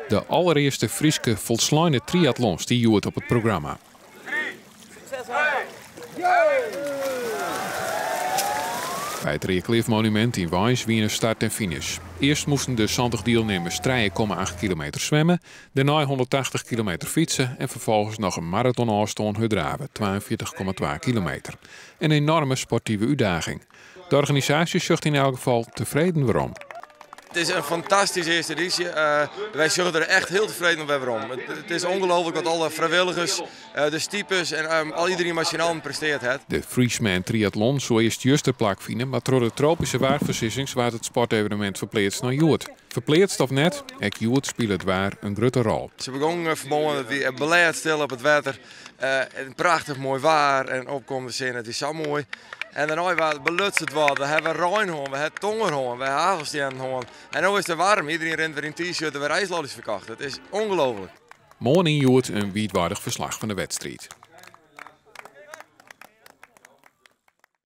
De allerearste Fryske folsleine triatlon stie hjoed op it programma. By it Reaklif-monumint yn Warns wiene start en finish. Earst moasten de 70 dielnimmers 3,8 kilometer swimme, dêrnei 180 kilometer fytse en ferfolgens noch in maratonôfstân hurddrave, 42,2 kilometer. In enoarme sportive útdaging. De organisaasje sjocht yn elk gefal tefreden werom. It is in fantastyske earste edysje. Wy sjogge der echt hiel tefreden op werom. It is ongelooflik wat alle frijwilligers, de stipers en al iedereen mei syn allen presteard hat. De Frysman Triathlon soe earst juster plakfine, mar troch de tropyske waarfoarsizzings waard it sportevenemint ferpleatst nei hjoed. Ferpleatst of net, ek hjoed spile it waar in grutte rol. Se begongen fanmoarn, it wie blêdstil op it wetter. Prachtich moai waar en opkommende sinne, it wie sa moai. En dêrnei waard beluts it wat. We hawwe rein hân, we hawwe tonger hân, we hawwe hagelstiennen hân. En no is it waarm, iedereen rint wer yn t-shirt en wer ijslollies ferkocht. It is ongelooflik. Moarn yn Hjoed in wiidweidich ferslach fan de wedstriid.